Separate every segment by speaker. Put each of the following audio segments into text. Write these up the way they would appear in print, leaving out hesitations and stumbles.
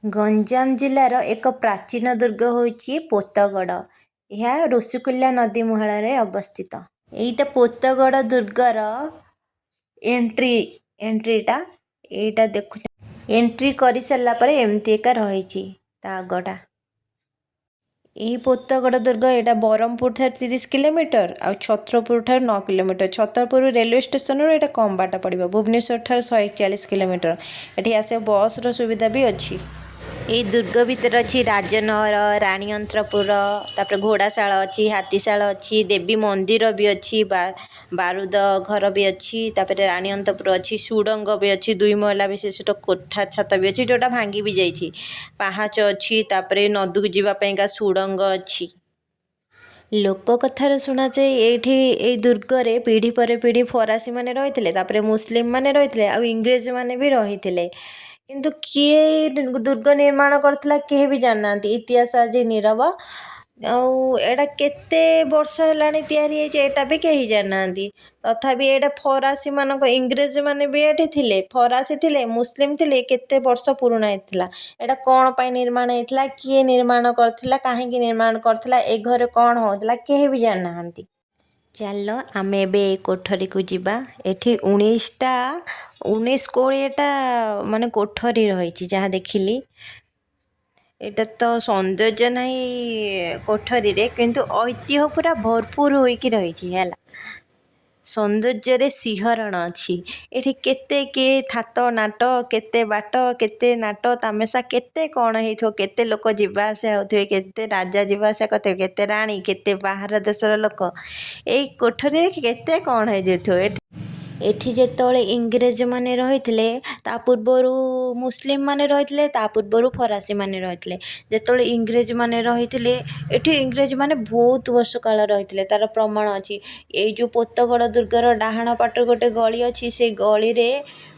Speaker 1: ଗଞ୍ଜାମ ଜିଲ୍ଲାର ଏକ ପ୍ରାଚୀନ ଦୁର୍ଗ ହେଉଛି ପୋତଗଡ଼। ଏହା ଋଷିକୁଲ୍ୟା ନଦୀ ମୁହାଣରେ ଅବସ୍ଥିତ। ଏଇଟା ପୋତଗଡ଼ ଦୁର୍ଗର ଏଣ୍ଟ୍ରିଟା। ଏଇଟା ଦେଖୁ, ଏଣ୍ଟ୍ରି କରିସାରିଲା ପରେ ଏମିତି ଏକା ରହିଛି ତା ଆଗଟା। ଏହି ପୋତଗଡ଼ ଦୁର୍ଗ ଏଇଟା ବ୍ରହ୍ମପୁର ଠାରୁ 30 କିଲୋମିଟର ଆଉ ଛତ୍ରପୁର ଠାରୁ 9 କିଲୋମିଟର। ଛତ୍ରପୁର ରେଲୱେ ଷ୍ଟେସନରୁ ଏଇଟା କମ୍ ବାଟ ପଡ଼ିବ। ଭୁବନେଶ୍ୱର ଠାରୁ 141 କିଲୋମିଟର। ଏଠି ଆସିବ, ବସ୍ର ସୁବିଧା ବି ଅଛି। ଏଇ ଦୁର୍ଗ ଭିତରେ ଅଛି ରାଜନଅର, ରାଣୀ ଅନ୍ତପୁର, ତାପରେ ଘୋଡ଼ାଶାଳ ଅଛି, ହାତୀଶାଳ ଅଛି, ଦେବୀ ମନ୍ଦିର ବି ଅଛି, ବାରୁଦ ଘର ବି ଅଛି। ତାପରେ ରାଣୀ ଅନ୍ତପୁର ଅଛି, ସୁଡ଼ଙ୍ଗ ବି ଅଛି, ଦୁଇ ମହଲା ବିଶିଷ୍ଟ କୋଠା ଛାତ ବି ଅଛି, ଯେଉଁଟା ଭାଙ୍ଗି ବି ଯାଇଛି। ପାହାଚ ଅଛି, ତାପରେ ନଦୀକୁ ଯିବା ପାଇଁକା ସୁଡ଼ଙ୍ଗ ଅଛି। ଲୋକ କଥାରୁ ଶୁଣାଯାଏ, ଏଇଠି ଏଇ ଦୁର୍ଗରେ ପିଢ଼ି ପରେ ପିଢ଼ି ଫରାସୀମାନେ ରହିଥିଲେ, ତାପରେ ମୁସଲିମ ମାନେ ରହିଥିଲେ ଆଉ ଇଂରେଜମାନେ ବି ରହିଥିଲେ। କିନ୍ତୁ କିଏ ଏଇ ଦୁର୍ଗ ନିର୍ମାଣ କରିଥିଲା, କେହି ବି ଜାଣିନାହାନ୍ତି। ଇତିହାସ ଆଜି ନୀରବ। ଆଉ ଏଇଟା କେତେ ବର୍ଷ ହେଲାଣି ତିଆରି ହେଇଛି, ଏଇଟା ବି କେହି ଜାଣିନାହାନ୍ତି। ତଥାପି ଏଇଟା ଫରାସୀମାନଙ୍କ, ଇଂରେଜମାନେ ବି ଏଠି ଥିଲେ, ଫରାସୀ ଥିଲେ, ମୁସଲିମ ଥିଲେ। କେତେ ବର୍ଷ ପୁରୁଣା ହେଇଥିଲା, ଏଇଟା କ'ଣ ପାଇଁ ନିର୍ମାଣ ହେଇଥିଲା, କିଏ ନିର୍ମାଣ କରିଥିଲା, କାହିଁକି ନିର୍ମାଣ କରିଥିଲା, ଏ ଘରେ କ'ଣ ହେଉଥିଲା, କେହି ବି ଜାଣିନାହାନ୍ତି। ଚାଲ, ଆମେ ଏବେ ଏଇ କୋଠରୀକୁ ଯିବା। ଏଠି 19ଟା, 19 20ଟା ମାନେ କୋଠରୀ ରହିଛି, ଯାହା ଦେଖିଲି। ଏଇଟା ତ ସୌନ୍ଦର୍ଯ୍ୟ ନାହିଁ କୋଠରୀରେ, କିନ୍ତୁ ଐତିହ୍ୟ ପୁରା ଭରପୁର ହୋଇକି ରହିଛି। ହେଲା, ସୌନ୍ଦର୍ଯ୍ୟରେ ଶିହରଣ ଅଛି ଏଠି। କେତେ କିଏ ଥାତ ନାଟ, କେତେ ବାଟ, କେତେ ନାଟ ତାମସା, କେତେ କ'ଣ ହେଇଥିବ, କେତେ ଲୋକ ଯିବା ଆସିବା ହେଉଥିବେ, କେତେ ରାଜା ଯିବା ଆସିବା କରିଥିବେ, କେତେ ରାଣୀ, କେତେ ବାହାର ଦେଶର ଲୋକ, ଏଇ କୋଠରୀରେ କେତେ କ'ଣ ହେଇଯାଇଥିବ। ଏଠି ଯେତେବେଳେ ଇଂରେଜମାନେ ରହିଥିଲେ, ତା ପୂର୍ବରୁ ମୁସଲିମମାନେ ରହିଥିଲେ, ତା ପୂର୍ବରୁ ଫରାସୀମାନେ ରହିଥିଲେ। ଯେତେବେଳେ ଇଂରେଜମାନେ ରହିଥିଲେ ଏଠି, ଇଂରେଜମାନେ ବହୁତ ବର୍ଷ କାଳ ରହିଥିଲେ, ତା'ର ପ୍ରମାଣ ଅଛି। ଏଇ ଯେଉଁ ପୋତଗଡ଼ ଦୁର୍ଗର ଡାହାଣ ପାଟରେ ଗୋଟେ ଗଳି ଅଛି, ସେ ଗଳିରେ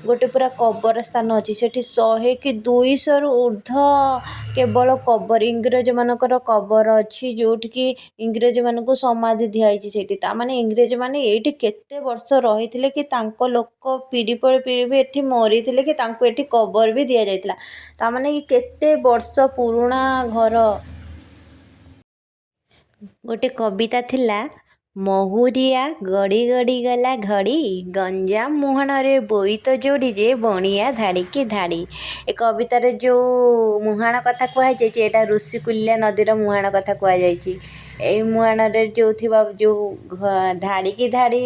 Speaker 1: ଗୋଟେ ପୁରା କବର ସ୍ଥାନ ଅଛି। ସେଠି 100 କି 200ରୁ ଉର୍ଦ୍ଧ୍ୱ କେବଳ କବର, ଇଂରେଜମାନଙ୍କର କବର ଅଛି, ଯେଉଁଠିକି ଇଂରେଜମାନଙ୍କୁ ସମାଧି ଦିଆହେଇଛି ସେଇଠି। ତା'ମାନେ ଇଂରେଜମାନେ ଏଇଠି କେତେ ବର୍ଷ ରହିଥିଲେ କି ତାଙ୍କ ଲୋକ ପିଢ଼ି ପରେ ପିଢ଼ି ବି ଏଠି ମରିଥିଲେ କି ତାଙ୍କୁ ଏଠି କବର ବି ଦିଆଯାଇଥିଲା। ତା'ମାନେ କେତେ ବର୍ଷ ପୁରୁଣା ଘର। ଗୋଟେ କବିତା ଥିଲା, ମହୁରିଆ ଗଡ଼ି ଗଡ଼ି ଗଲା ଘଡ଼ି, ଗଞ୍ଜାମ ମୁହାଣରେ ବୋଇତ ଯୋଡ଼ି ଯେ ବଣିଆ ଧାଡ଼ିକି ଧାଡ଼ି। ଏ କବିତାରେ ଯେଉଁ ମୁହାଣ କଥା କୁହାଯାଇଛି, ଏଇଟା ଋଷିକୁଲ୍ୟା ନଦୀର ମୁହାଣ କଥା କୁହାଯାଇଛି। ଏଇ ମୁହାଣରେ ଯେଉଁ ଥିବା ଯେଉଁ ଧାଡ଼ିକି ଧାଡ଼ି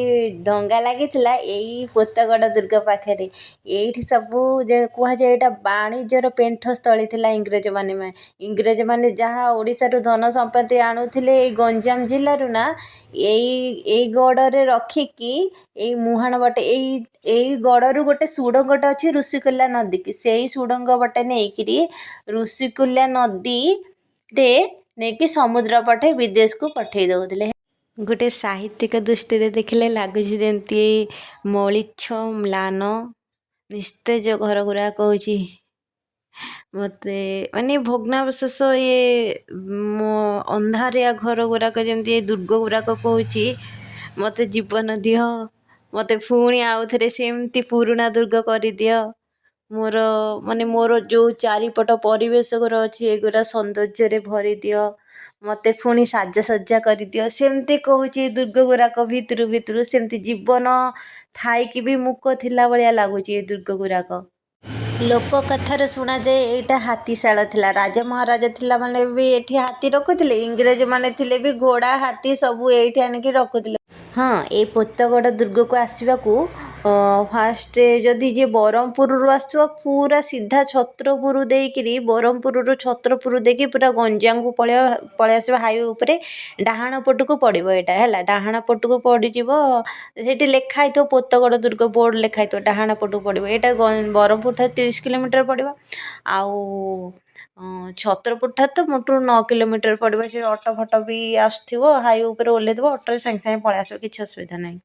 Speaker 1: ଡଙ୍ଗା ଲାଗିଥିଲା, ଏଇ ପୋତଗଡ଼ ଦୁର୍ଗ ପାଖରେ ଏଇଠି ସବୁ କୁହାଯାଏ, ଏଇଟା ବାଣିଜ୍ୟର ପେଣ୍ଠସ୍ଥଳୀ ଥିଲା। ଇଂରେଜମାନେ ଯାହା ଓଡ଼ିଶାରୁ ଧନ ସମ୍ପତ୍ତି ଆଣୁଥିଲେ ଏଇ ଗଞ୍ଜାମ ଜିଲ୍ଲାରୁ ନା, ଏଇ ଗଡ଼ରେ ରଖିକି, ଏଇ ମୁହାଣ ବାଟେ, ଏଇ ଗଡ଼ରୁ ଗୋଟେ ସୁଡ଼ଙ୍ଗଟେ ଅଛି ଋଷିକୁଲ୍ୟା ନଦୀକି, ସେଇ ସୁଡ଼ଙ୍ଗ ବାଟେ ନେଇକିରି ଋଷିକୁଲ୍ୟା ନଦୀରେ ନେଇକି ସମୁଦ୍ର ପଟେ ବିଦେଶକୁ ପଠେଇ ଦେଉଥିଲେ। ଗୋଟେ ସାହିତ୍ୟିକ ଦୃଷ୍ଟିରେ ଦେଖିଲେ ଲାଗୁଛି ଯେମିତି ମଳିଚ୍ଛ, ମ୍ଲାନ, ନିସ୍ତେଜ ଘର ଗୁଡ଼ାକ କହୁଛି ମୋତେ, ମାନେ ଭଗ୍ନାବଶେଷ ଇଏ ମୋ ଅନ୍ଧାରିଆ ଘର ଗୁଡ଼ାକ, ଯେମିତି ଏ ଦୁର୍ଗ ଗୁଡ଼ାକ କହୁଛି ମୋତେ ଜୀବନ ଦିଅ, ମୋତେ ପୁଣି ଆଉଥରେ ସେମିତି ପୁରୁଣା ଦୁର୍ଗ କରିଦିଅ। ମୋର ମାନେ ମୋର ଯେଉଁ ଚାରିପଟ ପରିବେଶ ଗୁରା ଅଛି, ଏଗୁଡ଼ା ସୌନ୍ଦର୍ଯ୍ୟରେ ଭରିଦିଅ, ମୋତେ ପୁଣି ସାଜସଜ୍ଜା କରିଦିଅ, ସେମିତି କହୁଛି ଏ ଦୁର୍ଗ ଗୁଡ଼ାକ। ଭିତରୁ ଭିତରୁ ସେମିତି ଜୀବନ ଥାଇକି ବି ମୂକ ଥିଲା ଭଳିଆ ଲାଗୁଛି ଏ ଦୁର୍ଗ ଗୁଡ଼ାକ। ଲୋକ କଥାରୁ ଶୁଣାଯାଏ, ଏଇଟା ହାତୀଶାଳ ଥିଲା। ରାଜା ମହାରାଜା ଥିଲା ମାନେ ବି ଏଠି ହାତୀ ରଖୁଥିଲେ। ଇଂରେଜମାନେ ଥିଲେ ବି ଘୋଡ଼ା, ହାତୀ ସବୁ ଏଇଠି ଆଣିକି ରଖୁଥିଲେ। ହଁ, ଏଇ ପୋତଗଡ଼ ଦୁର୍ଗକୁ ଆସିବାକୁ ଫାଷ୍ଟ ଯଦି ଯିଏ ବ୍ରହ୍ମପୁରରୁ ଆସୁଥିବ, ପୁରା ସିଧା ଛତ୍ରପୁର ଦେଇକିରି, ବ୍ରହ୍ମପୁରରୁ ଛତ୍ରପୁର ଦେଇକି ପୁରା ଗଞ୍ଜାମକୁ ପଳେଇ ଆସିବ। ହାଇୱେ ଉପରେ ଡାହାଣ ପଟକୁ ପଡ଼ିବ ଏଇଟା। ହେଲା, ଡାହାଣ ପଟକୁ ପଡ଼ିଯିବ। ସେଇଠି ଲେଖା ହେଇଥିବ ପୋତଗଡ଼ ଦୁର୍ଗ, ବୋର୍ଡ଼ ଲେଖା ହେଇଥିବ, ଡାହାଣ ପଟକୁ ପଡ଼ିବ ଏଇଟା। ବ୍ରହ୍ମପୁର ଠାରୁ 30 କିଲୋମିଟର ପଡ଼ିବ ଆଉ ଛତ୍ରପୁର ଠାରୁ ତ ମୋଟରୁ 9 କିଲୋମିଟର ପଡ଼ିବ। ସେ ଅଟୋ ଫଟୋ ବି ଆସୁଥିବ, ହାଇୱେ ଉପରେ ଓହ୍ଲେଇ ଦେବ, ଅଟୋରେ ସାଙ୍ଗେ ସାଙ୍ଗେ ପଳେଇ ଆସିବ, କିଛି ଅସୁବିଧା ନାହିଁ।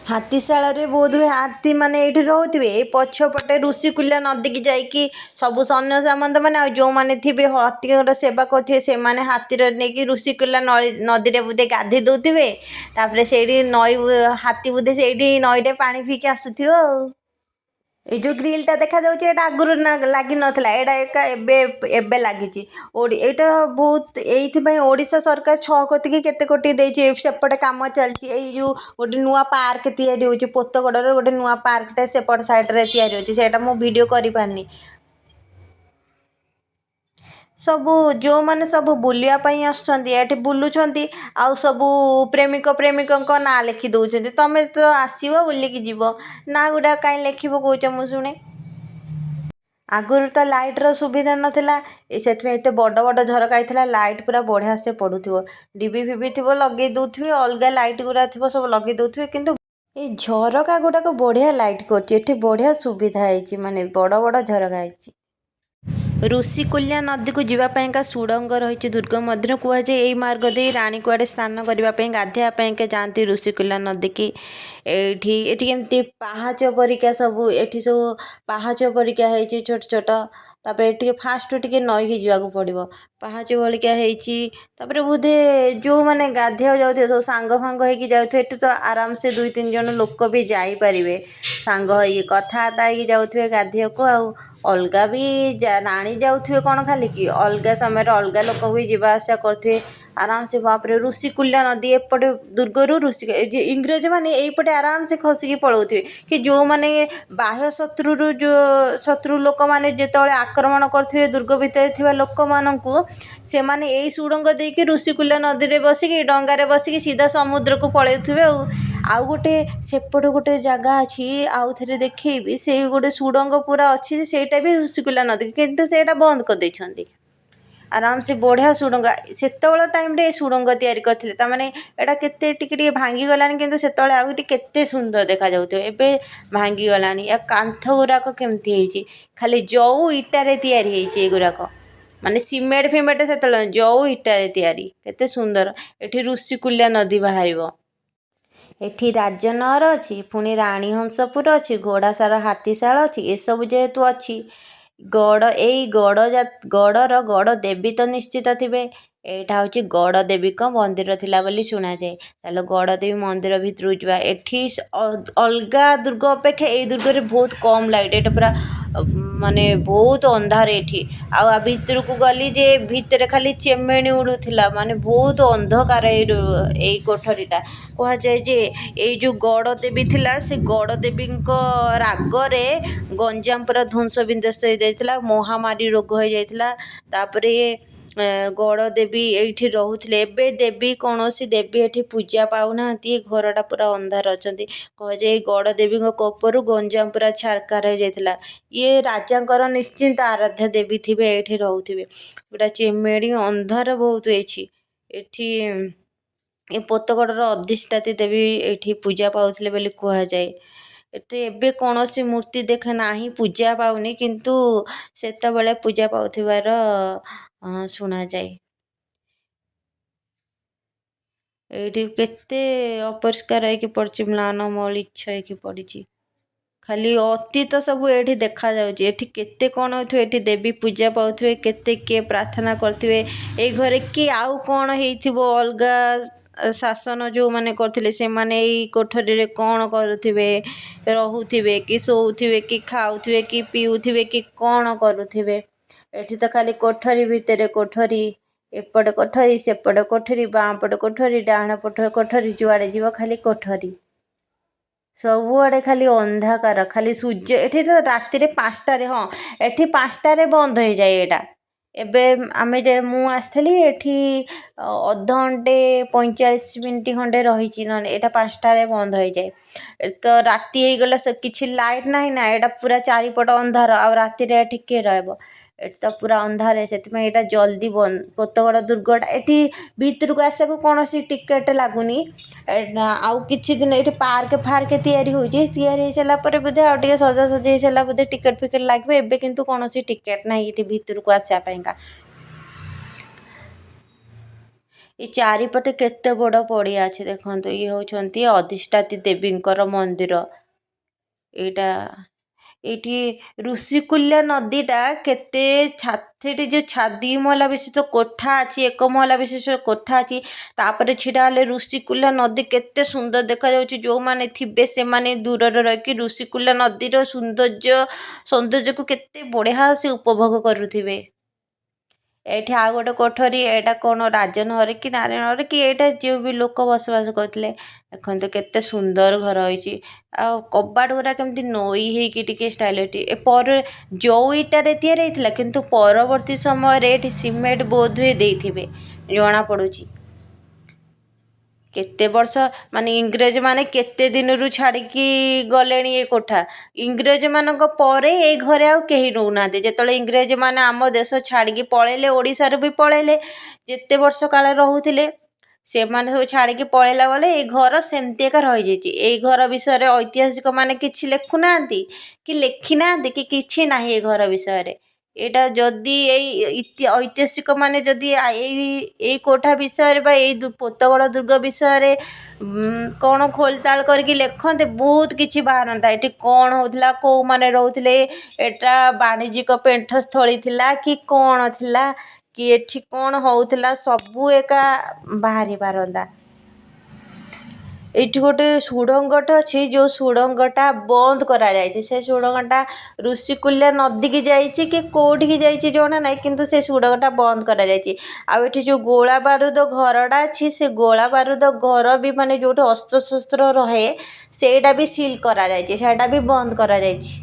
Speaker 1: ହାତୀଶାଳରେ ବୋଧ ହୁଏ ହାତୀମାନେ ଏଇଠି ରହୁଥିବେ। ଏଇ ପଛପଟେ ଋଷିକୁଲ୍ୟା ନଦୀକି ଯାଇକି ସବୁ ସୈନ୍ୟ ସାମନ୍ତ ମାନେ ଆଉ ଯେଉଁମାନେ ଥିବେ, ହାତୀଙ୍କର ସେବା କରୁଥିବେ, ସେମାନେ ହାତୀର ନେଇକି ଋଷିକୁଲ୍ୟା ନଦୀରେ ବୋଧେ ଗାଧୋଇ ଦେଉଥିବେ। ତାପରେ ସେଇଠି ନଈ ହାତୀ ବୋଧେ ସେଇଠି ନଈରେ ପାଣି ପିଇକି ଆସୁଥିବ। ଆଉ ଏଇ ଯେଉଁ ଗ୍ରିଲଟା ଦେଖାଯାଉଛି, ଏଇଟା ଆଗରୁ ଲାଗିନଥିଲା। ଏଇଟା ଏକା ଏବେ ଏବେ ଲାଗିଛି। ଏଇଟା ବହୁତ, ଏଇଥିପାଇଁ ଓଡ଼ିଶା ସରକାର 6 କୋଟି କି କେତେ କୋଟି ଦେଇଛି। ସେପଟେ କାମ ଚାଲିଛି। ଏଇ ଯେଉଁ ଗୋଟେ ନୂଆ ପାର୍କ ତିଆରି ହେଉଛି, ପୋତଗଡ଼ରେ ଗୋଟେ ନୂଆ ପାର୍କଟେ ସେପଟ ସାଇଡ଼ରେ ତିଆରି ହେଉଛି। ସେଇଟା ମୁଁ ଭିଡ଼ିଓ କରିପାରିନି। ସବୁ ଯେଉଁମାନେ ସବୁ ବୁଲିବା ପାଇଁ ଆସୁଛନ୍ତି, ଏଠି ବୁଲୁଛନ୍ତି ଆଉ ସବୁ ପ୍ରେମିକ ପ୍ରେମିକଙ୍କ ନାଁ ଲେଖି ଦେଉଛନ୍ତି। ତମେ ତ ଆସିବ, ବୁଲିକି ଯିବ, ନାଁ ଗୁଡ଼ାକ କାହିଁ ଲେଖି ପକଉଛ ମୁଁ ଶୁଣେ। ଆଗରୁ ତ ଲାଇଟ୍ର ସୁବିଧା ନଥିଲା, ସେଥିପାଇଁ ଏତେ ବଡ଼ ବଡ଼ ଝରକା ହେଇଥିଲା। ଲାଇଟ୍ ପୁରା ବଢ଼ିଆ ସେ ପଡ଼ୁଥିବ। ଡିବି ଫିବି ଥିବ, ଲଗେଇ ଦେଉଥିବେ। ଅଲଗା ଲାଇଟ୍ ଗୁଡ଼ା ଥିବ, ସବୁ ଲଗେଇ ଦେଉଥିବେ। କିନ୍ତୁ ଏଇ ଝରକା ଗୁଡ଼ାକ ବଢ଼ିଆ ଲାଇଟ୍ କରୁଛି। ଏଠି ବଢ଼ିଆ ସୁବିଧା ହେଇଛି, ମାନେ ବଡ଼ ବଡ଼ ଝରକା ହେଇଛି। ଋଷିକୁଲ୍ୟା ନଦୀକୁ ଯିବା ପାଇଁକା ସୁଡ଼ଙ୍ଗ ରହିଛି ଦୁର୍ଗ ମଧ୍ୟରେ। କୁହାଯାଏ, ଏଇ ମାର୍ଗ ଦେଇ ରାଣୀ କୁଆଡ଼େ ସ୍ନାନ କରିବା ପାଇଁ, ଗାଧୋଇବା ପାଇଁକା ଯାଆନ୍ତି ଋଷିକୁଲ୍ୟା ନଦୀକି। ଏଇଠି ଏମିତି ପାହାଚ ପରିକା ସବୁ, ଏଠି ସବୁ ପାହାଚ ପରିକା ହେଇଛି ଛୋଟ ଛୋଟ। ତାପରେ ଟିକେ ଫାଷ୍ଟ ଟିକେ ନଈକି ଯିବାକୁ ପଡ଼ିବ। ପାହାଚ ଭଳିକା ହେଇଛି। ତାପରେ ବୋଧେ ଯେଉଁମାନେ ଗାଧୋଇବାକୁ ଯାଉଥିବେ, ସବୁ ସାଙ୍ଗ ଫାଙ୍ଗ ହେଇକି ଯାଉଥିବେ, ଏଠୁ ତ ଆରାମସେ ଦୁଇ ତିନି ଜଣ ଲୋକ ବି ଯାଇପାରିବେ। ସାଙ୍ଗ ହେଇକି କଥାବାର୍ତ୍ତା ହେଇକି ଯାଉଥିବେ ଗାଧୋଇବାକୁ। ଆଉ ଅଲଗା ବି ରାଣୀ ଯାଉଥିବେ କ'ଣ ଖାଲି କି, ଅଲଗା ସମୟରେ ଅଲଗା ଲୋକ ବି ଯିବା ଆସିବା କରୁଥିବେ ଆରାମସେ। ବାପରେ, ଋଷିକୁଲ୍ୟା ନଦୀ ଏପଟେ ଦୁର୍ଗରୁ ଋଷି ଇଂରେଜ ମାନେ ଏଇପଟେ ଆରାମସେ ଖସିକି ପଳାଉଥିବେ କି ଯେଉଁମାନେ ବାହ୍ୟ ଶତ୍ରୁରୁ, ଯେଉଁ ଶତ୍ରୁ ଲୋକମାନେ ଯେତେବେଳେ ଆକ୍ରମଣ କରୁଥିବେ ଦୁର୍ଗ ଭିତରେ ଥିବା ଲୋକମାନଙ୍କୁ, ସେମାନେ ଏଇ ସୁଡ଼ଙ୍ଗ ଦେଇକି ଋଷିକୁଲ୍ୟା ନଦୀରେ ବସିକି, ଡଙ୍ଗାରେ ବସିକି ସିଧା ସମୁଦ୍ରକୁ ପଳାଉଥିବେ। ଆଉ ଗୋଟେ ସେପଟେ ଗୋଟେ ଜାଗା ଅଛି, ଆଉ ଥରେ ଦେଖେଇବି। ସେଇ ଗୋଟେ ସୁଡ଼ଙ୍ଗ ପୁରା ଅଛି, ସେଇଟା ବି ଋଷିକୁଲ୍ୟା ନଦୀ, କିନ୍ତୁ ସେଇଟା ବନ୍ଦ କରିଦେଇଛନ୍ତି। ଆରାମସେ ବଢ଼ିଆ ସୁଡ଼ଙ୍ଗ। ସେତେବେଳ ଟାଇମ୍ରେ ଏ ସୁଡ଼ଙ୍ଗ ତିଆରି କରିଥିଲେ। ତାମାନେ ଏଇଟା କେତେ ଟିକେ ଟିକେ ଭାଙ୍ଗିଗଲାଣି, କିନ୍ତୁ ସେତେବେଳେ ଆଉ ଟିକେ କେତେ ସୁନ୍ଦର ଦେଖାଯାଉଥିବ। ଏବେ ଭାଙ୍ଗିଗଲାଣି। ୟା କାନ୍ଥ ଗୁଡ଼ାକ କେମିତି ହେଇଛି, ଖାଲି ଜଉ ଇଟାରେ ତିଆରି ହେଇଛି ଏଗୁଡ଼ାକ। ମାନେ ସିମେଣ୍ଟ ଫିମେଣ୍ଟ ସେତେବେଳେ, ଜଉ ଇଟାରେ ତିଆରି। କେତେ ସୁନ୍ଦର! ଏଠି ଋଷିକୁଲ୍ୟା ନଦୀ ବାହାରିବ। ଏଠି ରାଜନଅର ଅଛି, ପୁଣି ରାଣୀ ହଂସପୁର ଅଛି, ଘୋଡ଼ାସାର ହାତୀଶାଳ ଅଛି। ଏସବୁ ଯେହେତୁ ଅଛି, ଗଡ଼, ଏଇ ଗଡ଼ ଗଡ଼ର ଗଡ଼ ଦେବୀ ତ ନିଶ୍ଚିତ ଥିବେ। ଏଇଟା ହେଉଛି ଗଡ଼ ଦେବୀଙ୍କ ମନ୍ଦିର ଥିଲା ବୋଲି ଶୁଣାଯାଏ। ତାହେଲେ ଗଡ଼ ଦେବୀ ମନ୍ଦିର ଭିତରକୁ ଯିବା। ଏଠି ଅଲଗା ଦୁର୍ଗ ଅପେକ୍ଷା ଏଇ ଦୁର୍ଗରେ ବହୁତ କମ୍ ଲାଇଟ୍। ଏଇଟା ପୁରା ମାନେ ବହୁତ ଅନ୍ଧାର ଏଠି। ଆଉ ଆ ଭିତରକୁ ଗଲି ଯେ ଭିତରେ ଖାଲି ଚେମେଣି ଉଡ଼ୁଥିଲା। ମାନେ ବହୁତ ଅନ୍ଧକାର ଏଇ କୋଠରୀଟା। କୁହାଯାଏ ଯେ ଏଇ ଯେଉଁ ଗଡ଼ ଦେବୀ ଥିଲା, ସେ ଗଡ଼ ଦେବୀଙ୍କ ରାଗରେ ଗଞ୍ଜାମ ପୁରା ଧ୍ୱଂସ ବିଧ୍ୱଂସ ହେଇଯାଇଥିଲା, ମହାମାରୀ ରୋଗ ହେଇଯାଇଥିଲା। ତାପରେ ଗଡ଼ ଦେବୀ ଏଇଠି ରହୁଥିଲେ। ଏବେ ଦେବୀ, କୌଣସି ଦେବୀ ଏଠି ପୂଜା ପାଉନାହାନ୍ତି। ଘରଟା ପୁରା ଅନ୍ଧାର ଅଛନ୍ତି। କୁହାଯାଏ ଗଡ଼ ଦେବୀଙ୍କ କୋପରୁ ଗଞ୍ଜାମ ପୁରା ଛାରଖାର ହେଇଯାଇଥିଲା। ଇଏ ରାଜାଙ୍କର ନିଶ୍ଚିନ୍ତ ଆରାଧ୍ୟ ଦେବୀ ଥିବେ, ଏଇଠି ରହୁଥିବେ। ପୁରା ଚିମିଡ଼ି ଅନ୍ଧାର ବହୁତ ହେଇଛି ଏଠି। ଏ ପୋତଗଡ଼ର ଅଧିଷ୍ଠାତ୍ରୀ ଦେବୀ ଏଇଠି ପୂଜା ପାଉଥିଲେ ବୋଲି କୁହାଯାଏ। ଏତେ ଏବେ କୌଣସି ମୂର୍ତ୍ତି ଦେଖା ନାହିଁ, ପୂଜା ପାଉନି, କିନ୍ତୁ ସେତେବେଳେ ପୂଜା ପାଉଥିବାର ଶୁଣାଯାଏ। ଏଇଠି କେତେ ଅପରିଷ୍କାର ହେଇକି ପଡ଼ିଛି, ମ୍ଳାନ ମଳିଚ୍ଛ ହେଇକି ପଡ଼ିଛି। ଖାଲି ଅତୀତ ସବୁ ଏଇଠି ଦେଖାଯାଉଛି। ଏଠି କେତେ କ'ଣ ହେଉଥିବ, ଏଠି ଦେବୀ ପୂଜା ପାଉଥିବେ, କେତେ କିଏ ପ୍ରାର୍ଥନା କରୁଥିବେ ଏଇ ଘରେ, କି ଆଉ କ'ଣ ହେଇଥିବ। ଅଲଗା ଶାସନ ଯେଉଁମାନେ କରୁଥିଲେ, ସେମାନେ ଏଇ କୋଠରୀରେ କ'ଣ କରୁଥିବେ? ରହୁଥିବେ କି ଶୋଉଥିବେ କି ଖାଉଥିବେ କି ପିଉଥିବେ କି କ'ଣ କରୁଥିବେ? ଏଠି ତ ଖାଲି କୋଠରୀ ଭିତରେ କୋଠରୀ। ଏପଟେ କୋଠରୀ, ସେପଟେ କୋଠରୀ, ବାଁ ପଟେ କୋଠରୀ, ଡାହାଣ ପଟେ କୋଠରୀ, ଯୁଆଡ଼େ ଯିବ ଖାଲି କୋଠରୀ। ସବୁଆଡ଼େ ଖାଲି ଅନ୍ଧକାର। ଖାଲି ସୂର୍ଯ୍ୟ ଏଠି ତ ରାତିରେ 5ଟାରେ, ହଁ, ଏଠି 5ଟାରେ ବନ୍ଦ ହେଇଯାଏ ଏଇଟା। ଏବେ ଆମେ ଯେ ମୁଁ ଆସିଥିଲି ଏଠି, ଅଧଘଣ୍ଟେ 45 ମିନିଟ୍ ଖଣ୍ଡେ ରହିଛି। ନହେଲେ ଏଇଟା 5ଟାରେ ବନ୍ଦ ହେଇଯାଏ। ତ ରାତି ହେଇଗଲେ ସେ କିଛି ଲାଇଟ୍ ନାହିଁ ନା, ଏଇଟା ପୁରା ଚାରିପଟ ଅନ୍ଧାର। ଆଉ ରାତିରେ ଏଠି କିଏ ରହିବ? ଏଠି ତ ପୁରା ଅନ୍ଧାର। ସେଥିପାଇଁ ଏଇଟା ଜଲ୍ଦି ବନ୍ଦ, ପୋତଗଡ଼ ଦୁର୍ଗଟା। ଏଠି ଭିତରକୁ ଆସିବାକୁ କୌଣସି ଟିକେଟ୍ ଲାଗୁନି। ଆଉ କିଛି ଦିନ ଏଇଠି ପାର୍କ ଫାର୍କ ତିଆରି ହେଉଛି। ତିଆରି ହେଇସାରିଲା ପରେ ବୋଧେ, ଆଉ ଟିକେ ସଜାସଜି ହେଇସାରିଲା ବୋଧେ ଟିକେଟ୍ ଫିକେଟ୍ ଲାଗିବ। ଏବେ କିନ୍ତୁ କୌଣସି ଟିକେଟ୍ ନାହିଁ ଏଠି ଭିତରକୁ ଆସିବା ପାଇଁକା। ଏ ଚାରିପଟେ କେତେ ବଡ଼ ପଡ଼ିଆ ଅଛି ଦେଖନ୍ତୁ। ଇଏ ହେଉଛନ୍ତି ଅଧିଷ୍ଠାତ୍ରୀ ଦେବୀଙ୍କର ମନ୍ଦିର। ଏଇଟା ଏଇଠି ଋଷିକୁଲ୍ୟା ନଦୀଟା କେତେ ସେଠି ଯେଉଁ ଦୁଇ ମହଲା ବିଶିଷ୍ଟ କୋଠା ଅଛି, ଏକ ମହଲା ବିଶିଷ୍ଟ କୋଠା ଅଛି, ତାପରେ ଛିଡ଼ା ହେଲେ ଋଷିକୁଲ୍ୟା ନଦୀ କେତେ ସୁନ୍ଦର ଦେଖାଯାଉଛି। ଯେଉଁମାନେ ଥିବେ ସେମାନେ ଦୂରରେ ରହିକି ଋଷିକୁଲ୍ୟା ନଦୀର ସୌନ୍ଦର୍ଯ୍ୟକୁ କେତେ ବଢ଼ିଆ ସେ ଉପଭୋଗ କରୁଥିବେ। ଏଇଠି ଆଉ ଗୋଟେ କୋଠରୀ। ଏଇଟା କ'ଣ ରାଜନଗର କି ନାରାୟଣର କି ଏଇଟା ଯେଉଁ ବି ଲୋକ ବସବାସ କରୁଥିଲେ। ଦେଖନ୍ତୁ କେତେ ସୁନ୍ଦର ଘର ହେଇଛି, ଆଉ କବାଟ ଗୁଡ଼ା କେମିତି ନୋଇ ହେଇକି ଟିକେ ଷ୍ଟାଇଲ୍ ଏଠି। ଏ ପରେ ଯୋଉ ଇଟାରେ ତିଆରି ହେଇଥିଲା, କିନ୍ତୁ ପରବର୍ତ୍ତୀ ସମୟରେ ଏଠି ସିମେଣ୍ଟ ବୋଧହୁଏ ଦେଇଥିବେ, ଜଣା ପଡ଼ୁଛି। କେତେ ବର୍ଷ ମାନେ ଇଂରେଜ ମାନେ କେତେ ଦିନରୁ ଛାଡ଼ିକି ଗଲେଣି ଏ କୋଠା। ଇଂରେଜ ମାନଙ୍କ ପରେ ଏଇ ଘରେ ଆଉ କେହି ରହୁନାହାନ୍ତି। ଯେତେବେଳେ ଇଂରେଜ ମାନେ ଆମ ଦେଶ ଛାଡ଼ିକି ପଳେଇଲେ, ଓଡ଼ିଶାରୁ ବି ପଳେଇଲେ, ଯେତେ ବର୍ଷ କାଳ ରହୁଥିଲେ ସେମାନେ ସବୁ ଛାଡ଼ିକି ପଳେଇଲା ବେଳେ ଏଇ ଘର ସେମିତି ଏକା ରହିଯାଇଛି। ଏଇ ଘର ବିଷୟରେ ଐତିହାସିକ ମାନେ କିଛି ଲେଖୁନାହାନ୍ତି କି ଲେଖିନାହାନ୍ତି କି କିଛି ନାହିଁ ଏ ଘର ବିଷୟରେ। ଏଇଟା ଯଦି ଏଇ ଐତିହାସିକ ମାନେ ଯଦି ଏଇ କୋଠା ବିଷୟରେ ବା ଏଇ ପୋତଗଡ଼ ଦୁର୍ଗ ବିଷୟରେ କ'ଣ ଖୋଲତାଳ କରିକି ଲେଖନ୍ତେ, ବହୁତ କିଛି ବାହାରନ୍ତା। ଏଠି କ'ଣ ହେଉଥିଲା, କେଉଁମାନେ ରହୁଥିଲେ, ଏଇଟା ବାଣିଜ୍ୟିକ ପେଣ୍ଠସ୍ଥଳୀ ଥିଲା କି କ'ଣ ଥିଲା, କି ଏଠି କ'ଣ ହେଉଥିଲା, ସବୁ ଏକା ବାହାରି ପାରନ୍ତା। ଏଇଠି ଗୋଟେ ସୁଡ଼ଙ୍ଗଟେ ଅଛି, ଯେଉଁ ସୁଡ଼ଙ୍ଗଟା ବନ୍ଦ କରାଯାଇଛି। ସେ ସୁଡ଼ଙ୍ଗଟା ଋଷିକୁଲ୍ୟା ନଦୀକି ଯାଇଛି କି କେଉଁଠିକି ଯାଇଛି ଜଣା ନାହିଁ, କିନ୍ତୁ ସେ ସୁଡ଼ଙ୍ଗଟା ବନ୍ଦ କରାଯାଇଛି। ଆଉ ଏଠି ଯେଉଁ ଗୋଳା ବାରୁଦ ଘରଟା ଅଛି, ସେ ଗୋଳା ବାରୁଦ ଘର ବି, ମାନେ ଯେଉଁଠି ଅସ୍ତ୍ରଶସ୍ତ୍ର ରହେ, ସେଇଟା ବି ସିଲ୍ କରାଯାଇଛି, ସେଇଟା ବି ବନ୍ଦ କରାଯାଇଛି।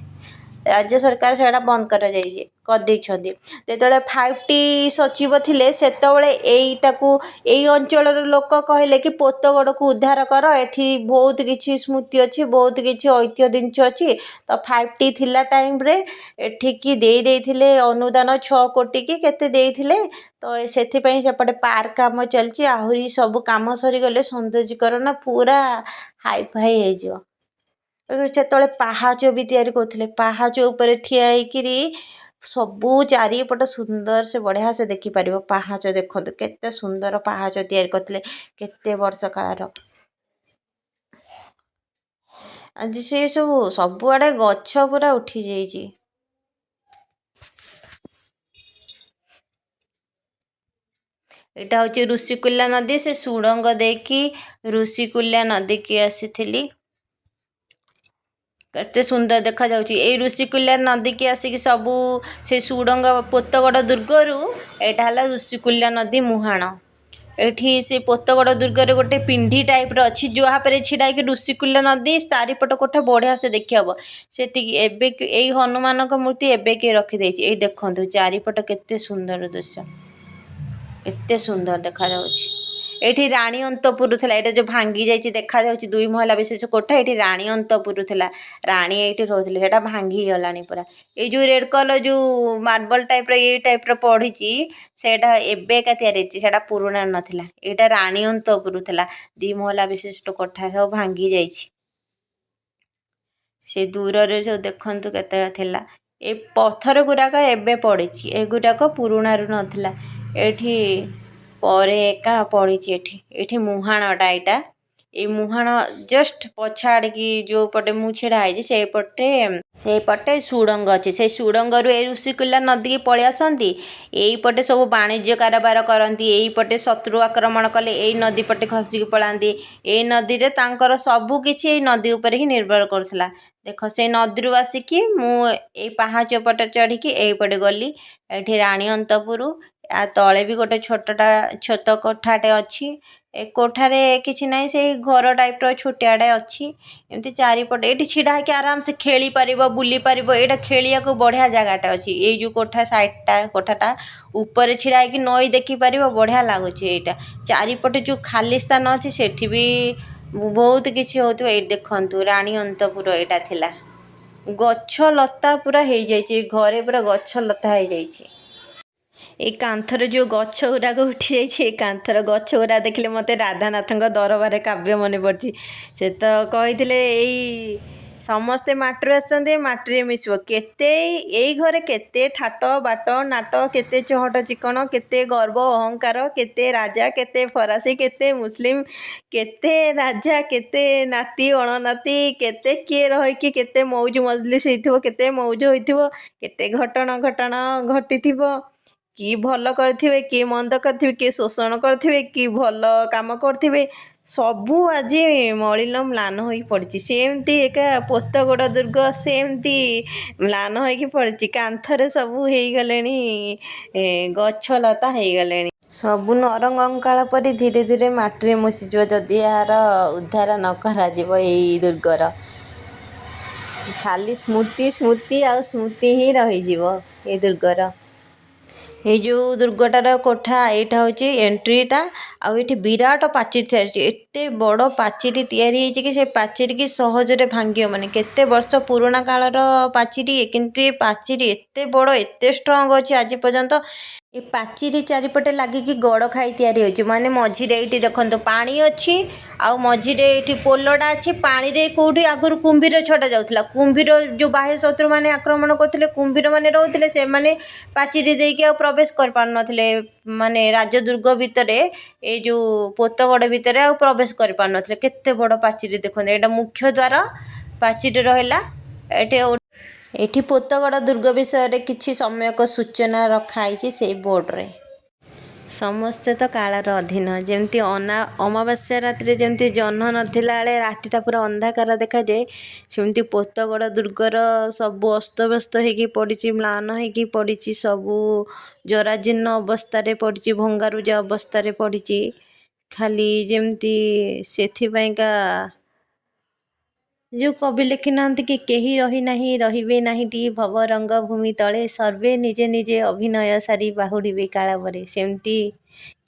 Speaker 1: ରାଜ୍ୟ ସରକାର ସେଇଟା ବନ୍ଦ କରାଯାଇଛି କରିଦେଇଛନ୍ତି। ଯେତେବେଳେ 5ଟି ସଚିବ ଥିଲେ, ସେତେବେଳେ ଏଇଟାକୁ ଏଇ ଅଞ୍ଚଳର ଲୋକ କହିଲେ କି ପୋତଗଡ଼କୁ ଉଦ୍ଧାର କର, ଏଠି ବହୁତ କିଛି ସ୍ମୃତି ଅଛି, ବହୁତ କିଛି ଐତିହ୍ୟ ଜିନିଷ ଅଛି। ତ 5ଟି ଥିଲା ଟାଇମ୍ରେ ଏଠିକି ଦେଇ ଦେଇଥିଲେ ଅନୁଦାନ, 6 କୋଟି କି କେତେ ଦେଇଥିଲେ। ତ ସେଥିପାଇଁ ସେପଟେ ପାର୍କ କାମ ଚାଲିଛି। ଆହୁରି ସବୁ କାମ ସରିଗଲେ ସୌନ୍ଦର୍ଯ୍ୟକରଣ ପୁରା ହାଇଫାଇ ହେଇଯିବ। ସେତେବେଳେ ପାହାଚ ବି ତିଆରି କରୁଥିଲେ। ପାହାଚ ଉପରେ ଠିଆ ହେଇକିରି ସବୁ ଚାରିପଟ ସୁନ୍ଦର ସେ ବଢ଼ିଆ ସେ ଦେଖିପାରିବ। ପାହାଚ ଦେଖନ୍ତୁ, କେତେ ସୁନ୍ଦର ପାହାଚ ତିଆରି କରିଥିଲେ କେତେ ବର୍ଷ କାଳର। ଆଜି ସେ ସବୁ ସବୁଆଡ଼େ ଗଛ ପୁରା ଉଠିଯାଇଛି। ଏଇଟା ହେଉଛି ଋଷିକୁଲ୍ୟା ନଦୀ। ସେ ସୁଡ଼ଙ୍ଗ ଦେଇକି ଋଷିକୁଲ୍ୟା ନଦୀକି ଆସିଥିଲି। କେତେ ସୁନ୍ଦର ଦେଖାଯାଉଛି ଏଇ ଋଷିକୁଲ୍ୟା ନଦୀକି ଆସିକି ସବୁ ସେ ସୁଡ଼ଙ୍ଗ ପୋତଗଡ଼ ଦୁର୍ଗରୁ। ଏଇଟା ହେଲା ଋଷିକୁଲ୍ୟା ନଦୀ ମୁହାଣ। ଏଇଠି ସେ ପୋତଗଡ଼ ଦୁର୍ଗରେ ଗୋଟେ ପିଣ୍ଡି ଟାଇପ୍ର ଅଛି, ଯାହା ଉପରେ ଛିଡ଼ା ହେଇକି ଋଷିକୁଲ୍ୟା ନଦୀ ଚାରିପଟ କୋଠା ବଢ଼ିଆ ସେ ଦେଖିହବ ସେଠିକି। ଏବେ ଏଇ ହନୁମାନଙ୍କ ମୂର୍ତ୍ତି ଏବେ କିଏ ରଖିଦେଇଛି। ଏଇ ଦେଖନ୍ତୁ ଚାରିପଟ କେତେ ସୁନ୍ଦର ଦୃଶ୍ୟ, କେତେ ସୁନ୍ଦର ଦେଖାଯାଉଛି। ଏଇଠି ରାଣୀ ଅନ୍ତପୁର ଥିଲା। ଏଇଟା ଯେଉଁ ଭାଙ୍ଗି ଯାଇଛି ଦେଖାଯାଉଛି ଦୁଇ ମହଲା ବିଶେଷ କୋଠା, ଏଇଠି ରାଣୀ ଅନ୍ତପୁର ଥିଲା, ରାଣୀ ଏଇଠି ରହୁଥିଲେ। ସେଇଟା ଭାଙ୍ଗିଗଲାଣି ପୁରା। ଏଇ ଯେଉଁ ରେଡ଼୍ କଲର୍ ଯେଉଁ ମାର୍ବଲ ଟାଇପ୍ର ଏଇ ଟାଇପ୍ର ପଡ଼ିଛି, ସେଇଟା ଏବେକା ତିଆରି ହେଇଛି, ସେଇଟା ପୁରୁଣା ନଥିଲା। ଏଇଟା ରାଣୀ ଅନ୍ତପୁର ଥିଲା, ଦୁଇ ମହଲା ବିଶିଷ୍ଟ କୋଠା ସବୁ ଭାଙ୍ଗି ଯାଇଛି। ସେ ଦୂରରେ ସବୁ ଦେଖନ୍ତୁ କେତେ ଥିଲା। ଏ ପଥର ଗୁଡ଼ାକ ଏବେ ପଡ଼ିଛି, ଏଗୁଡ଼ାକ ପୁରୁଣାରୁ ନଥିଲା, ଏଇଠି ପରେ ଏକା ପଡ଼ିଛି। ଏଠି ମୁହାଣଟା ଏଇଟା, ଏଇ ମୁହାଣ ଜଷ୍ଟ ପଛ ଆଡ଼ିକି ଯେଉଁ ପଟେ ମୁଁ ଛିଡ଼ା ହେଇଛି, ସେଇପଟେ ସୁଡ଼ଙ୍ଗ ଅଛି। ସେଇ ସୁଡ଼ଙ୍ଗରୁ ଏଇ ଋଷିକୁଲ୍ୟା ନଦୀକି ପଳେଇ ଆସନ୍ତି। ଏଇପଟେ ସବୁ ବାଣିଜ୍ୟ କାରବାର କରନ୍ତି। ଏଇପଟେ ଶତ୍ରୁ ଆକ୍ରମଣ କଲେ ଏଇ ନଦୀ ପଟେ ଖସିକି ପଳାନ୍ତି। ଏଇ ନଦୀରେ ତାଙ୍କର ସବୁ କିଛି ଏଇ ନଦୀ ଉପରେ ହିଁ ନିର୍ଭର କରୁଥିଲା। ଦେଖ, ସେଇ ନଦୀରୁ ଆସିକି ମୁଁ ଏଇ ପାହାଚ ପଟେ ଚଢ଼ିକି ଏଇପଟେ ଗଲି। ଏଠି ରାଣୀ ଅନ୍ତପୁରୁ ଆ ତଳେ ବି ଗୋଟେ ଛୋଟ କୋଠାଟେ ଅଛି। ଏ କୋଠାରେ କିଛି ନାହିଁ, ସେଇ ଘର ଟାଇପ୍ର ଛୋଟିଆଟେ ଅଛି। ଏମିତି ଚାରିପଟେ ଏଇଠି ଛିଡ଼ା ହେଇକି ଆରାମସେ ଖେଳିପାରିବ, ବୁଲିପାରିବ। ଏଇଟା ଖେଳିବାକୁ ବଢ଼ିଆ ଜାଗାଟା ଅଛି। ଏଇ ଯେଉଁ କୋଠା ସାଇଡ଼ଟା, କୋଠାଟା ଉପରେ ଛିଡ଼ା ହେଇକି ନଈ ଦେଖିପାରିବ, ବଢ଼ିଆ ଲାଗୁଛି ଏଇଟା। ଚାରିପଟେ ଯେଉଁ ଖାଲି ସ୍ଥାନ ଅଛି, ସେଠି ବି ବହୁତ କିଛି ହେଉଥିବ। ଏଇଠି ଦେଖନ୍ତୁ, ରାଣୀ ଅନ୍ତପୁର ଏଇଟା ଥିଲା। ଗଛ ଲତା ପୁରା ହେଇଯାଇଛି, ଘରେ ପୁରା ଗଛ ଲତା ହେଇଯାଇଛି। ଏଇ କାନ୍ଥରେ ଯେଉଁ ଗଛ ଗୁଡ଼ାକ ଉଠିଯାଇଛି, ଏଇ କାନ୍ଥର ଗଛ ଗୁଡ଼ା ଦେଖିଲେ ମୋତେ ରାଧାନାଥଙ୍କ ଦରବାରେ କାବ୍ୟ ମନେ ପଡ଼ୁଛି। ସେ ତ କହିଥିଲେ ଏଇ ସମସ୍ତେ ମାଟିରୁ ଆସିଛନ୍ତି, ମାଟିରେ ମିଶିବ। କେତେ ଏଇ ଘରେ କେତେ ଥାଟ ବାଟ ନାଟ, କେତେ ଚହଟ ଚିକଣ, କେତେ ଗର୍ବ ଅହଙ୍କାର, କେତେ ରାଜା, କେତେ ଫରାସୀ, କେତେ ମୁସଲିମ, କେତେ ରାଜା, କେତେ ନାତି ଅଣନାତି, କେତେ କିଏ ରହିକି କେତେ ମଉଜ ମଜଲିସ୍ ହେଇଥିବ, କେତେ ମଉଜ ହୋଇଥିବ, କେତେ ଘଟଣ ଘଟଣ ଘଟିଥିବ। କି ଭଲ କରିଥିବେ, କିଏ ମନ୍ଦ କରିଥିବେ, କିଏ ଶୋଷଣ କରିଥିବେ, କି ଭଲ କାମ କରିଥିବେ, ସବୁ ଆଜି ମଳିନ ମ୍ଳାନ ହୋଇ ପଡ଼ିଛି। ସେମିତି ଏକା ପୋତଗଡ଼ ଦୁର୍ଗ ସେମିତି ମ୍ଳାନ ହୋଇକି ପଡ଼ିଛି। କାନ୍ଥରେ ସବୁ ହେଇଗଲେଣି, ଗଛଲତା ହେଇଗଲେଣି। ସବୁ ନରକଙ୍କାଳ ପରି ଧୀରେ ଧୀରେ ମାଟିରେ ମିଶିଯିବ, ଯଦି ଏହାର ଉଦ୍ଧାର ନ କରାଯିବ। ଏଇ ଦୁର୍ଗର ଖାଲି ସ୍ମୃତି, ସ୍ମୃତି ଆଉ ସ୍ମୃତି ହିଁ ରହିଯିବ ଏ ଦୁର୍ଗର। ଏଇ ଯେଉଁ ଦୁର୍ଗଟାର କୋଠା, ଏଇଟା ହେଉଛି ଏଣ୍ଟ୍ରିଟା। ଆଉ ଏଠି ବିରାଟ ପାଚେରୀ ତିଆରି ହେଇଛି। ଏତେ ବଡ଼ ପାଚେରୀ ତିଆରି ହେଇଛି କି ସେ ପାଚେରୀକି ସହଜରେ ଭାଙ୍ଗି ହେବନି। କେତେ ବର୍ଷ ପୁରୁଣା କାଳର ପାଚେରୀ, କିନ୍ତୁ ଏ ପାଚେରୀ ଏତେ ବଡ଼, ଏତେ ଷ୍ଟ୍ରଙ୍ଗ ଅଛି ଆଜି ପର୍ଯ୍ୟନ୍ତ। ଏ ପାଚେରୀ ଚାରିପଟେ ଲାଗିକି ଗଡ଼ ଖାଇ ତିଆରି ହୋଇଛି। ମାନେ ମଝିରେ ଏଇଠି ଦେଖନ୍ତୁ ପାଣି ଅଛି, ଆଉ ମଝିରେ ଏଇଠି ପୋଲଟା ଅଛି। ପାଣିରେ କେଉଁଠି ଆଗରୁ କୁମ୍ଭୀର ଛଡ଼ା ଯାଉଥିଲା। କୁମ୍ଭୀର ଯେଉଁ ବାହ୍ୟ ଶତ୍ରୁମାନେ ଆକ୍ରମଣ କରୁଥିଲେ, କୁମ୍ଭୀରମାନେ ରହୁଥିଲେ, ସେମାନେ ପାଚେରୀ ଦେଇକି ଆଉ ପ୍ରବେଶ କରିପାରୁନଥିଲେ। ମାନେ ରାଜଦୁର୍ଗ ଭିତରେ, ଏଇ ଯେଉଁ ପୋତଗଡ଼ ଭିତରେ ଆଉ ପ୍ରବେଶ କରିପାରୁନଥିଲେ। କେତେ ବଡ଼ ପାଚେରୀ ଦେଖନ୍ତୁ। ଏଇଟା ମୁଖ୍ୟ ଦ୍ୱାର ପାଚେରୀ ରହିଲା ଏଠି। ଏଠି ପୋତଗଡ଼ ଦୁର୍ଗ ବିଷୟରେ କିଛି ସମ୍ୟକ ସୂଚନା ରଖା ହେଇଛି ସେଇ ବୋର୍ଡ଼ରେ। ସମସ୍ତେ ତ କାଳର ଅଧୀନ। ଯେମିତି ଅମାବାସ୍ୟା ରାତିରେ ଯେମିତି ଜହ୍ନ ନଥିଲା ବେଳେ ରାତିଟା ପୁରା ଅନ୍ଧକାର ଦେଖାଯାଏ, ସେମିତି ପୋତଗଡ଼ ଦୁର୍ଗର ସବୁ ଅସ୍ତବ୍ୟସ୍ତ ହେଇକି ପଡ଼ିଛି, ମ୍ଳାନ ହେଇକି ପଡ଼ିଛି, ସବୁ ଜରାଜୀର୍ଣ୍ଣ ଅବସ୍ଥାରେ ପଡ଼ିଛି, ଭଙ୍ଗାରୁଜା ଅବସ୍ଥାରେ ପଡ଼ିଛି ଖାଲି ଯେମିତି। ସେଥିପାଇଁକା ଯେଉଁ କବି ଲେଖିନାହାନ୍ତି କି, "କେହି ରହିନାହିଁ, ରହିବେ ନାହିଁଟି ଭବ ରଙ୍ଗ ଭୂମି ତଳେ, ସର୍ବେ ନିଜେ ନିଜେ ଅଭିନୟ ସାରି ବାହୁଡ଼ିବେ କାଳବରେ", ସେମିତି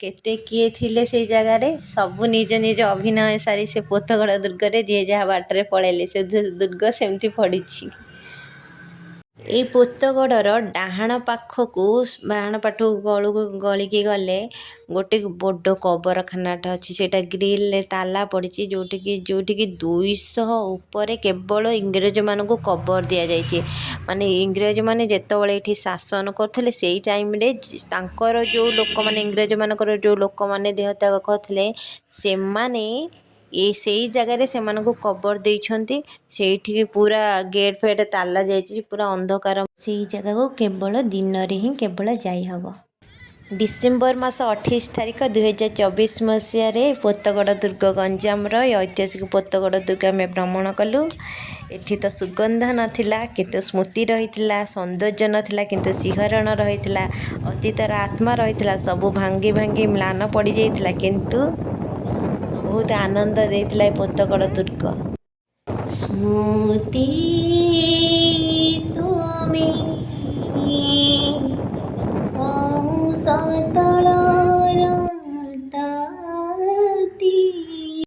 Speaker 1: କେତେ କିଏ ଥିଲେ ସେଇ ଜାଗାରେ, ସବୁ ନିଜ ନିଜ ଅଭିନୟ ସାରି ସେ ପୋତଗଡ଼ ଦୁର୍ଗରେ ଯିଏ ଯାହା ବାଟରେ ପଳେଇଲେ। ସେ ଦୁର୍ଗ ସେମିତି ପଡ଼ିଛି। ଏଇ ପୋତଗଡ଼ର ଡାହାଣ ପାଖକୁ, ଡାହାଣ ପାଟକୁ ଗଳୁକୁ ଗଳିକି ଗଲେ ଗୋଟେ ବଡ଼ କବରଖାନାଟା ଅଛି। ସେଇଟା ଗ୍ରିଲରେ ତାଲା ପଡ଼ିଛି, ଯେଉଁଠିକି ଯେଉଁଠିକି 200 ଉପରେ କେବଳ ଇଂରେଜମାନଙ୍କୁ କବର ଦିଆଯାଇଛି। ମାନେ ଇଂରେଜମାନେ ଯେତେବେଳେ ଏଇଠି ଶାସନ କରୁଥିଲେ, ସେଇ ଟାଇମ୍ରେ ତାଙ୍କର ଯେଉଁ ଲୋକମାନେ, ଇଂରେଜମାନଙ୍କର ଯେଉଁ ଲୋକମାନେ ଦେହତ୍ୟାଗ କରିଥିଲେ, ସେମାନେ ସେଇ ଜାଗାରେ ସେମାନଙ୍କୁ କବର ଦେଇଛନ୍ତି। ସେଇଠିକି ପୁରା ଗେଟ୍ ଫେଟ୍ ତାଲା ଯାଇଛି, ପୁରା ଅନ୍ଧକାର। ସେଇ ଜାଗାକୁ କେବଳ ଦିନରେ ହିଁ କେବଳ ଯାଇହେବ। ଡିସେମ୍ବର ମାସ 28 ତାରିଖ 2024 ମସିହାରେ ପୋତଗଡ଼ ଦୁର୍ଗ, ଗଞ୍ଜାମର ଏ ଐତିହାସିକ ପୋତଗଡ଼ ଦୁର୍ଗ ଆମେ ଭ୍ରମଣ କଲୁ। ଏଠି ତ ସୁଗନ୍ଧ ନଥିଲା, କିନ୍ତୁ ସ୍ମୃତି ରହିଥିଲା। ସୌନ୍ଦର୍ଯ୍ୟ ନଥିଲା, କିନ୍ତୁ ଶିହରଣ ରହିଥିଲା। ଅତୀତର ଆତ୍ମା ରହିଥିଲା। ସବୁ ଭାଙ୍ଗି ଭାଙ୍ଗି ମ୍ଳାନ ପଡ଼ିଯାଇଥିଲା, କିନ୍ତୁ ବହୁତ ଆନନ୍ଦ ଦେଇଥିଲା ଏ ପୋତଗଡ଼ ଦୁର୍ଗ। ସ୍ମୃତି।